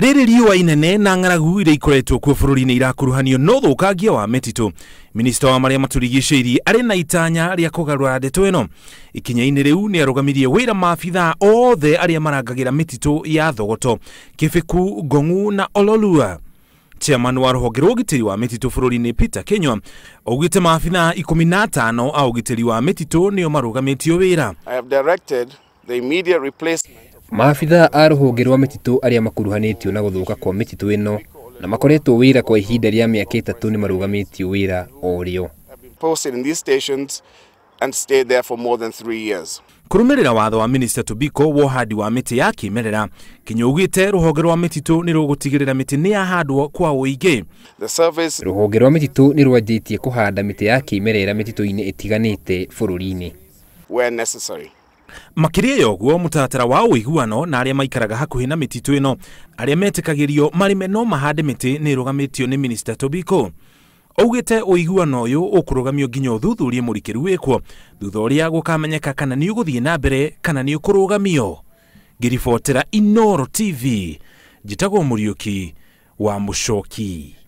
Rĩrĩ riũa inene na ng'aragu iria ikoretwo kuo bũrũri-inĩ irakuruhanio na ũthũkangia wa mĩtitũ. Minista wa marĩa matũrigicĩirie arĩ na itanya rĩa kũgarũra ndeto ĩno. Ikinya-inĩ rĩu nĩ arũgamirie wĩra maabithaa othe arĩa marangagĩra mĩtitũ ya Thogoto, Kĩbĩku, Ngong'u na Ololua. Chairman wa rũhonge rwa ũgitĩri wa mĩtitũ bũrũri-inĩ Peter Kinyua augĩte maabithaa 15 a ũgitĩri wa mĩtitũ nĩo marũgamĩtio wĩra. I have directed the immediate replacement. Maabithaa a rũhonge rwa mĩtitũ arĩa makuruhanĩtio na gũthũka kwa mĩtitũ ĩno na makoretwo wĩra kwa ihinda rĩa mĩaka 3 nĩ marũgamĩtio wĩra o rĩo. Posted in these stations and stayed there for more than 3 years. Kũrũmĩrĩra watho wa Minister Tobiko wa ũhandi wa mĩtĩ ya kĩmerera, Kinyua augĩte rũhonge rwa mĩtitũ nĩ rũgũtigĩrĩra mĩtĩ nĩ yahandwo kwa ũingĩ. The service Rũhonge rwa mĩtitũ nĩ rwanjĩtie kũhanda mĩtĩ ya kĩmerera mĩtitũ-inĩ ĩtiganĩte bũrũri-inĩ. where necessary. Makĩria ya ũguo, mũtaratara wa ũiguano na arĩa maikaraga hakuhĩ na mĩtitũ ĩno arĩa metĩkagĩrio marĩme no mahande mĩtĩ nĩ ĩrũgamĩtio nĩ Minister Tobiko. Augĩte ũiguano ũyũ ũkũrũgamio nginya ũthuthurie mũrikĩru wĩkwo thutha ũrĩa gũkamenyeka kana nĩ ũgũthiĩ na mbere kana nĩ ũkũrũgamio. Ngĩribotera Inooro TV, njĩtagwo Mũriũki wa Mũcoki.